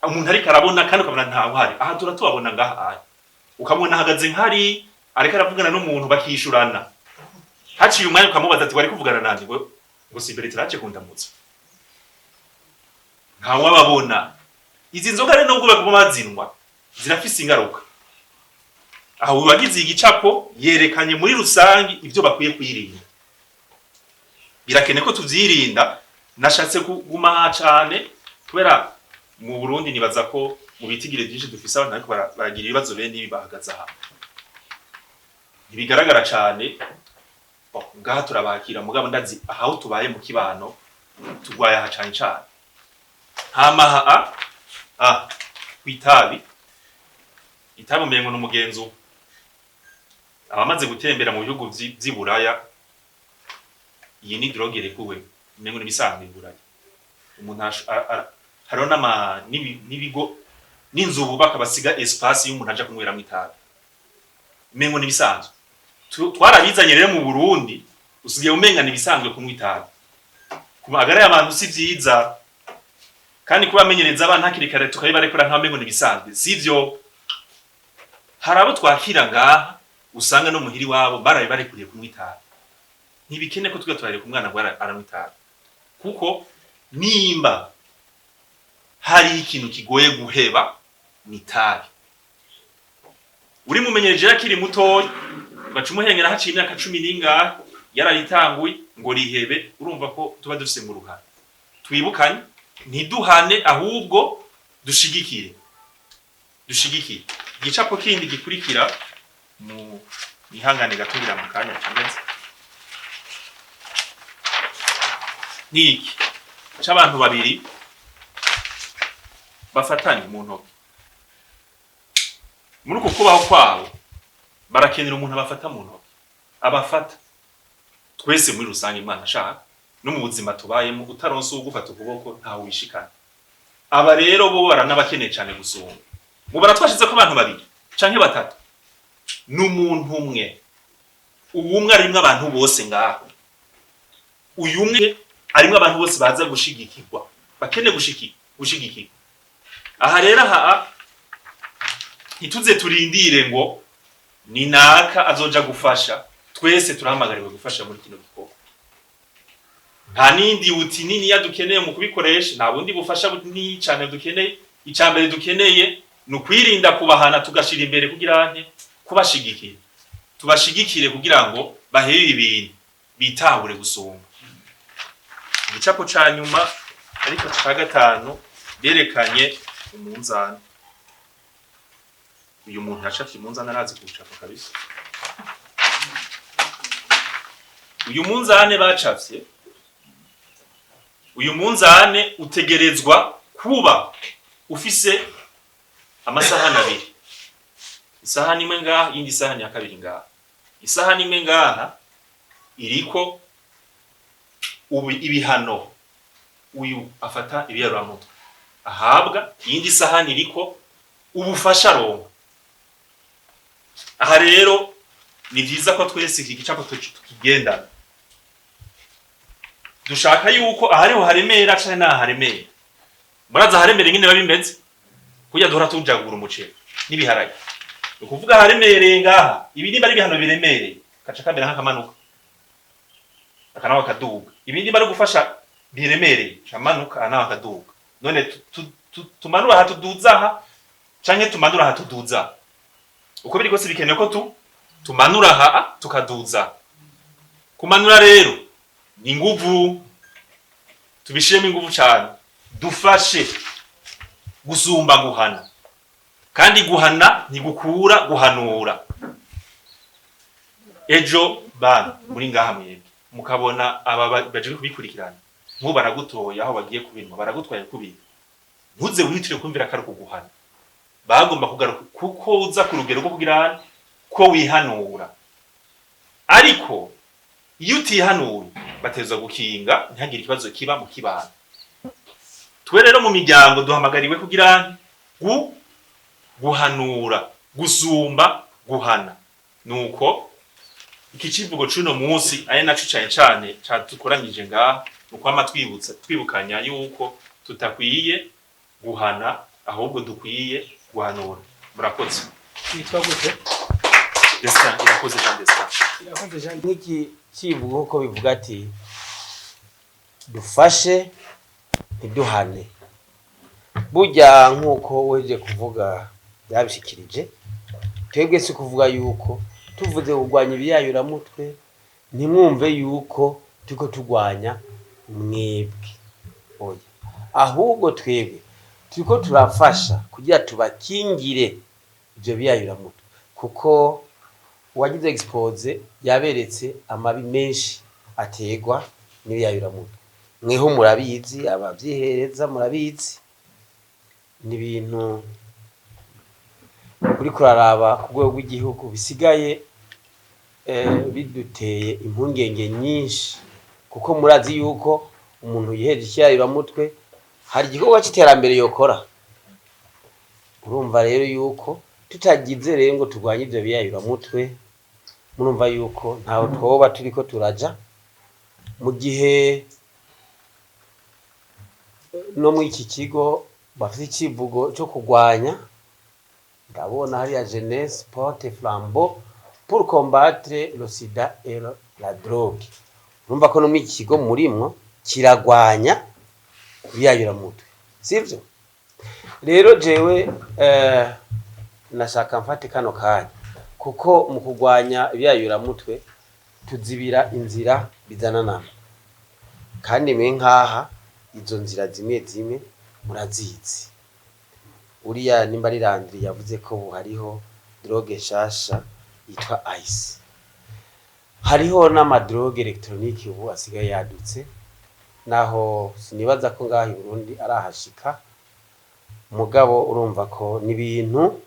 umuntu ariko arabona kandi ukabona ntawe uhari. Aha turatubabona ngaha aya, ukamubona ahagaze nkari ariko aravugana n'umuntu bakishurana. Haciye umwanya ukamubaza ati wari kuvugana nande? Ngo si Bertrand kundamutsa. Ntawe ababona. Izi nzoga rero nubwo baguma bazinwa zirafise ingaruka. Aho uwagize igicapo yerekanye muri rusangi ivyo bakwiye kwirinda. Birakenewe ko tuvyirinda. Nashatse kuguma aha cane kubera mu Burundi nibaza ko mu bitigire vyinshi dufise abantu ariko baragira ibibazo bene ibi bahagaze aha. Ntibigaragara cane. Bon, ngaha turabakira, mugabo ndazi aho tubaye mu kibano turwaye aha cane cane. Hama aha kwitabi, itabi umengo n'umugenzo. Abamaze gutembera mu bihugu vy'i Buraya, iyi ni drogue irekuwe, umengo n'ibisanzwe i Buraya. Umuntu hariho n'ibigo n'inzu bubaka basiga espace y'umuntu aja kunyweramwo itabi, umengo n'ibisanzwe. Twarabizanye rero mu Burundi, usigaye umenga n'ibisanzwe kunywa itabi. Ku magara y'abantu si vyiza, kandi kubamenyereza abana hakiri kare tukabibarekura nka umengo n'ibisanzwe sivyo. Hari abo twakira ngaha usanga no muhiri wabo barabibarekuriye kunywa itabi. Ntibikene ko twiga turareka umwana ngo aranywa itabi, kuko nimba hari ikintu kigoye guheba ni itabi. Uri mumenyereje akiri mutoya, ugaca umuhengera haciye imyaka 10 n'ingahe yararitanguye ngo rihebe, urumva ko tuba dufise mu ruhara. Twibukanye, ntiduhane ahubwo dushigikire, dushigikire. Igicapo kindi gikurikira, mu ihangane gatungira mu kanya kimeze ni iki c'abantu babiri bafatanye mu ntoki. Muri uko kubaho kwabo barakenera umuntu abafata mu ntoki, abafata twese muri rusange. Imana ashaka no mu buzima tubayemo, utaronse uwugufata ukuboko ntawe wishikana. Aba rero bo baranabakeneye cyane gusumba. Mu baratwashize ko abantu babiri canke batatu n'umuntu umwe, uwumwe arimwo abantu bose ngaho, uyu umwe arimwo abantu bose baza gushigikirwa, bakene gushigikirwa. Aha rero aha ntituze turindire ngo ni naka azoja gufasha, twese turahamagariwe gufasha muri kino gikorwa. Nta nindi uti nini ya dukeneye mu kubikoresha, nta bundi bufasha bunini cyane dukeneye. Icya mbere dukeneye ni ukwirinda kubahana, tugashira imbere kugira nte kubashigikira, tubashigikire kugira ngo bahebe ibintu bitahure gusumba. Igicapo ca nyuma ariko ca gatanu berekanye umunzani. Uyu muntu yacafye umunzani arazi kuwucapa kabisa. Uyu munzane bacafye, uyu munzane utegerezwa kuba ufise amasahani abiri, isahani imwe ngaha, iyindi sahani ya kabiri ngaha. Isahani imwe ngaha iriko ibihano uyu afata ibiyaruramutwe ahabwa, iyindi sahani iriko ubufasha aronka. Aha rero ni vyiza ko twese iki gicapo tukigendana. Dushaka yuko ahariho haremera canke naha haremera. Muraza aharemera ingene biba bimeze, kurya duhora tujagura umuceri n'ibiharage. Ni ukuvuga aharemereye ngaha, ibi nimba ari ibihano biremereye, kaca kamera nk'akamanuka, aka naho akaduga. Ibi nimba ari gufasha biremereye, camanuka, aha naho akaduga. None tumanura aha tuduza aha, canke tumanura aha tuduza aha? Uko biri kose bikenewe ko tumanura aha tukaduza. Kumanura rero ni inguvu, tubishiremo inguvu cane, dufashe gusumba guhana. Kandi guhana ntigukura guhanura. Ejo bana muri ngaha mwebwe mukabona aba baje kubikurikirana, nk'ubu baragutoye aho bagiye kubinywa, baragutwaye kubinywa, ntuze wihutire kumvira ko ari ukuguhana. Bagomba kugaruka kuko uza ku rugero rwo kugira ko wihanura. Ariko iyo utihanuye batezwa gukinga ntihagire ikibazo kiba mu kibano. Twe rero mu miryango duhamagariwe kugira guhanura gusumba guhana. Nuko iki civugo c'uno munsi ari naco cane cane catukoranyije ngaha, ni ukwama twibutsa, twibukanya yuko tutakwiye guhana, ahubwo dukwiye guhanura. Murakoze. Witwa gute? Destin Irakoze Jean Destin. Irakoze Jean. Nk'iki kivugo ko bivuga ati dufashe ntiduhane. Burya nk'uko weje kuvuga yabishikirije, twebwe si kuvuga yuko tuvuze kurwanya ibiyayuramutwe, ntimwumve yuko turiko turwanya mwebwe, oya, ahubwo twebwe turiko turafasha kugira tubakingire ivyo biyayuramutwe, kuko uwagize exposé yaberetse amabi menshi aterwa n'ibiyayuramutwe. Mweho murabizi, abavyihereza murabizi, ni ibintu uriko uraraba ku rwego rw'igihugu bisigaye biduteye impungenge nyinshi, kuko murazi yuko umuntu yiheje ikiyayuramutwe hari igikorwa c'iterambere yokora. Urumva rero yuko tutagize rero ngo turwanye ivyo biyayuramutwe, murumva yuko ntaho twoba turiko turaja. Mu gihe no muri iki kigo bafite icivugo co kurwanya, ndabona hariya "Jeunesse porte flambeau pour combattre le sida et la drogue". Urumva ko no muri iki kigo murimwo kiragwanya ibiyayuramutwe, sivyo? Rero jewe nashaka mfate kano kanya, kuko mu kurwanya ibiyayuramutwe tuzibira inzira bizananana, kandi mwe nkaha izo nzira zimwe zimwe murazizi. Uriya nimba ari Landry yavuze ko ubu hariho drogue nshasha yitwa ice, hariho n'ama drogues électroniques ubu asigaye yadutse, naho sinibaza ko ngaha i Burundi arahashika. Mugabo urumva ko ni ibintu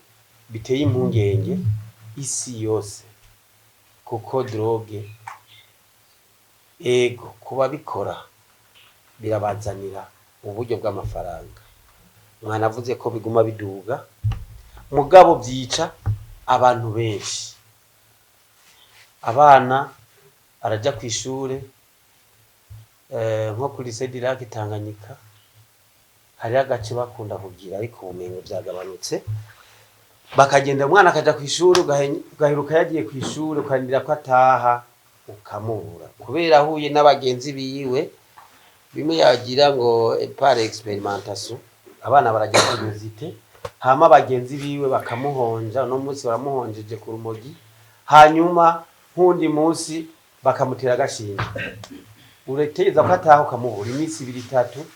biteye impungenge isi yose, kuko drogue, ego, kuba bikora birabazanira uburyo bw'amafaranga, mwanavuze ko biguma biduga, mugabo vyica abantu benshi. Abana araja kw'ishure, nko kuri lycée du Lac Tanganyika hariho agace bakunda kugira, ariko ubumengo vyagabanutse, bakagenda, umwana akaja kw'ishure, ugaheruka yagiye kw'ishure, ukarindira ko ataha ukamubura, kubera ahuye n'abagenzi biwe bimwe yagira ngo par expérimentation. Abana baragira curiosité, hama bagenzi biwe bakamuhonja. Uno munsi baramuhonjeje ku rumogi, hanyuma nk'uwundi munsi bakamutera agashinge, urategereza ko ataha ukamubura iminsi ibiri, itatu,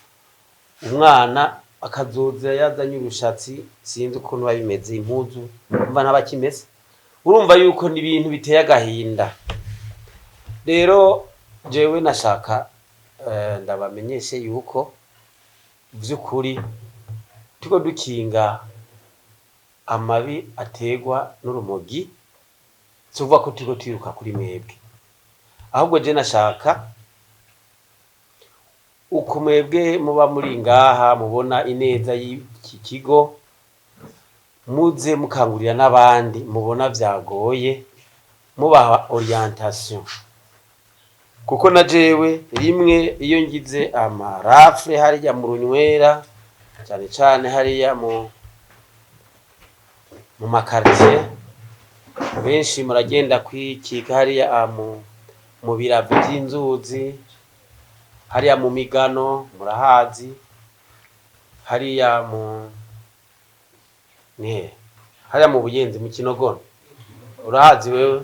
umwana akazoza yazanye urushatsi, sinzi ukuntu biba bimeze, impuzu umva ntabakimese. Urumva yuko ni ibintu biteye agahinda. Rero jewe nashaka ndabamenyeshe yuko vy'ukuri turiko dukinga amabi aterwa n'urumogi. Si ukuvuga ko turiko twiruka kuri mwebwe, ahubwo je nashaka uko mwebwe muba muri ngaha mubona ineza y'iki kigo, muze mukangurira n'abandi mubona vyagoye, mubaha orientation, kuko na jewe rimwe iyo ngize ama rafles hariya mu runywera, cane cane hariya mu ma quartiers, benshi muragenda kwikika hariya mu biravi vy'inzuzi, hariya mu migano murahazi, hariya mu nihe, hariya mu Buyenzi, mu Kinogono urahazi wewe.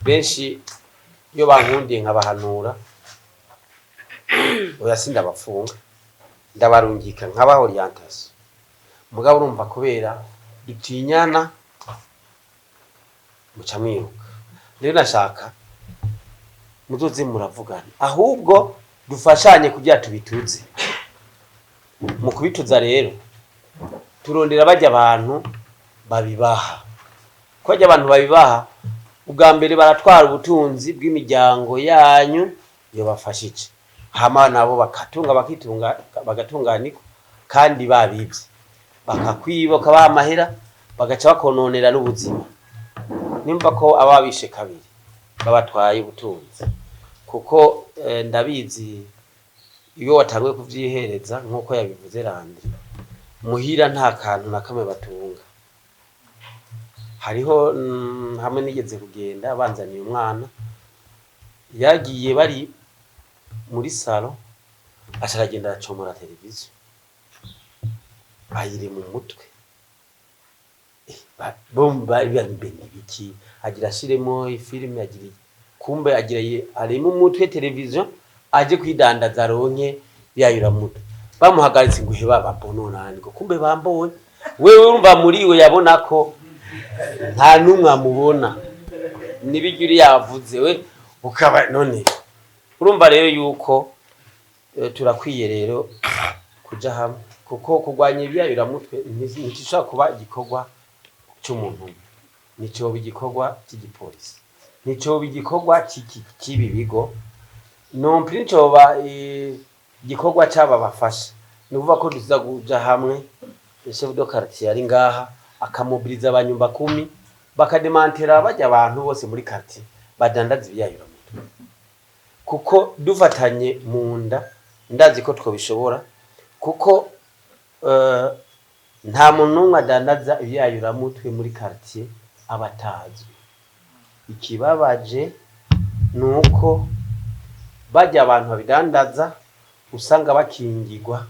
Benshi iyo bankundiye nkabahanura, oya, sindabafunga, ndabarungika nkabaha orientation. Mugabo urumva kubera dutinyana muca mwiruka. Rero nashaka muzoze muravugana, ahubwo dufashanye kugira tubituze. Mu kubituza rero turondera bajya abantu babibaha, ko bajya abantu babibaha ubwa mbere baratwara ubutunzi bw'imiryango yanyu iyo bafashije, hama nabo bakatunga, bakitunga, bagatunganirwa. Kandi babivye bakakwiba, ukabaha amahera, bagaca bakononera n'ubuzima. Nimba ko aba bishe kabiri babatwaye ubutunzi, kuko ndabizi iyo watanguye kuvyihereza nk'uko yabivuze Landry, muhira nta kantu na kamwe batunga. Hariho hamwe nigeze kugenda banzaniye umwana, yagiye bari muri salon, aca aragenda aracomora televiziyo ayiri mu mutwe. Bumva mbe nibiki, agira ashiremo ifilime, agira iki. Kumbe agira arimo umutwe televiziyo, aje kwidandaza aronke yayura mutwe. Bamuhagaritse ngo he baba bononani, ngo kumbe bambonye. Wewe urumva muri we yabona ko nta numwe amubona, nibiryo uri yavuze we ukaba none. Urumva rero yuko turakwiye rero kuja hamwe, kuko kurwanya ibiyayuramutwe ntigishobora kuba igikorwa c'umuntu umwe, nticoba igikorwa cy'igipolisi, nticoba igikorwa cy'ibi bigo non plus, nticoba igikorwa c'aba bafasha. Ni ukuvuga ko tuza kuja hamwe, chef de quartier ari ngaha akamobiliza abanyumba kumi, bakademantera bajya abantu bose muri quartier badandaza ibiyayuramutwe, kuko dufatanye mu nda ndazi ko twobishobora, kuko nta muntu n'umwe adandaza ibiyayuramutwe muri quartier aba atazwi. Ikibabaje ni uko bajya abantu babidandaza usanga bakingirwa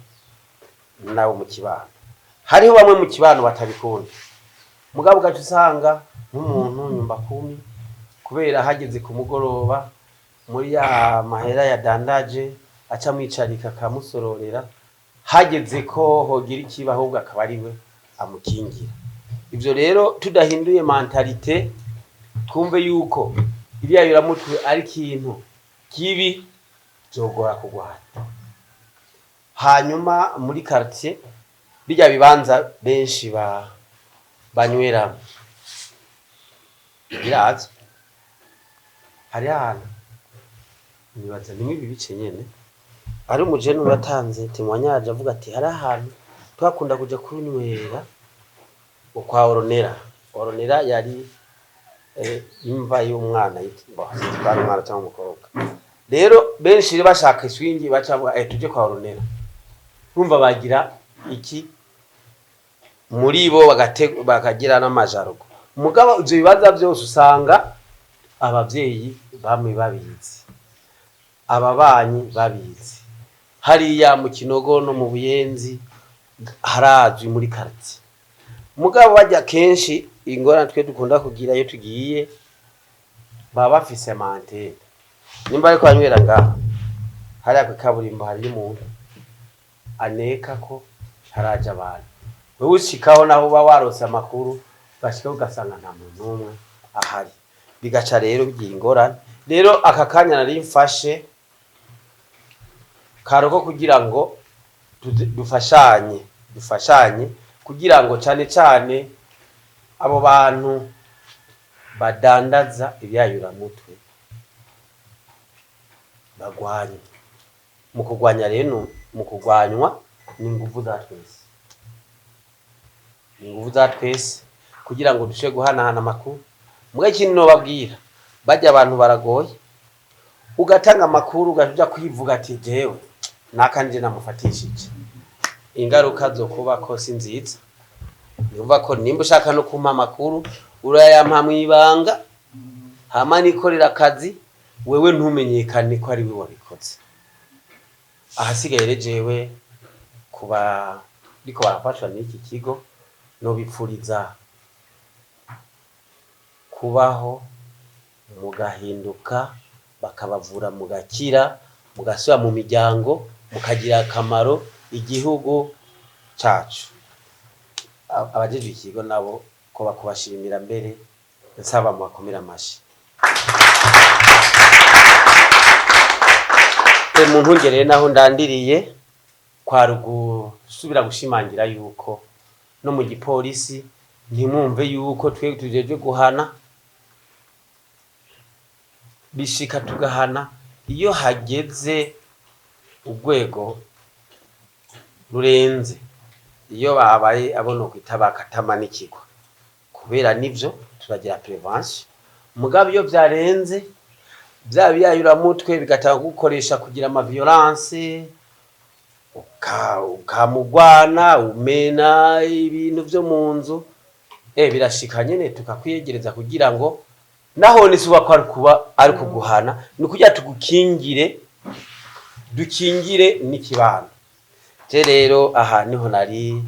nabo mu kibano. Hariho bamwe mu kibano batabikunda, mugabo ugaca usanga nk'umuntu nyumba kumi, kubera hageze ku mugoroba muri ya mahera yadandaje aca amwicarika akamusororera, hageze ko hogira ikiba ahubwo akaba ari we. Amukingira. Ivyo rero tudahinduye mentalité, twumve yuko ibiyayuramutwe ari ikintu kibi, vyogora kurwanya. Hanyuma muri quartier, birya bibanza benshi banyweramo birazwi. Hari ahantu nibaza nimwe ibi bice nyene, ari umujene watanze témoignage avuga ati hari ahantu twakunda kuja kunywera kwa Oronera. Oronera yari imva y'umwana, yitwa, sinzi ko ari umwana cyangwa umukobwa. Rero benshi rero bashaka iswingi, baca bavuga tuje kwa Oronera. Urumva bagira iki muri bo, bakagira n'amajarugo. Mugabo ivyo bibanza byose usanga abavyeyi bamwe babizi, ababanyi babizi. Hariya mu Kinogo no mu Buyenzi harazwi muri quartier. Mugabo bajya kenshi, ingorane twe dukunda kugira iyo tugiye, baba bafise ama antennes. Nimba ariko banywera ngaha hariya kw'ikaburimbo, hariyo umuntu aneka ko haraje abantu. Wewe ushikaho, naho uba warose amakuru, bashika ugasanga nta muntu n'umwe ahari, bigaca rero bigira ingorane. Rero aka kanya nari mfashe karoko kugira ngo dufashanye kugira ngo cane cane abo bantu badandaza ibyayuramutwe bagwanye. Mu kurwanya rero, mu kurwanywa ni inguvu za twese, ni inguvu za twese kugira ngo dushobore guhanahana amakuru. Mbwa ikintu nobabwira, bajya abantu baragoye. Ugatanga amakuru, ugaja kwivuga ati jewe naka nje namufatishije, ingaruka zo kuba ko si nziza. Nivuga ko nimba ushaka no kumpa amakuru, urayampa mw'ibanga, hama nikorera akazi, wewe ntumenyekane ko ari we wabikoze. Ahasigaye rero, jewe kuba ariko barafashwa n'iki kigo, nobipfuriza kubaho mugahinduka, bakabavura mugakira, mugasubira mu miryango, mukagira akamaro igihugu cacu. Abajejwe ikigo nabo ko bakubashimira mbere, nsaba mubakomere amashi. Mu ntungere naho ndandiriye, kwari gusubira gushimangira yuko no mu gipolisi ntimwumve yuko twe tujejwe guhana. Bishika tugahana iyo hageze urwego rurenze, iyo babaye abo nokwita bakatamanikirwa. Kubera nivyo turagira prévention, mugabo iyo vyarenze, vya biyayuramutwe bigatanga gukoresha kugira ama violence, ukamugwana, umena ibintu vyo mu nzu, birashika nyene tukakwiyegereza kugira ngo nahone si ko ari kuba ari kuguhana, ni ukugira tugukingire, dukingire n'ikibano. Je rero aha niho nari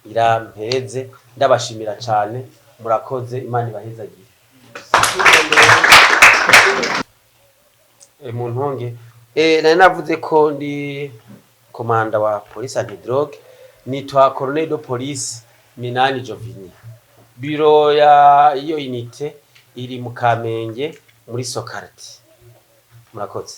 irampereze. Ndabashimira cane, murakoze, Imana ibahezagire. Mu ntunge, nari navuze ko ndi commandant wa police antidrogue, nitwa colonel de police Minani Jovini. Biro ya iyo unité iri mu Kamenge muri Sokarti. Murakoze.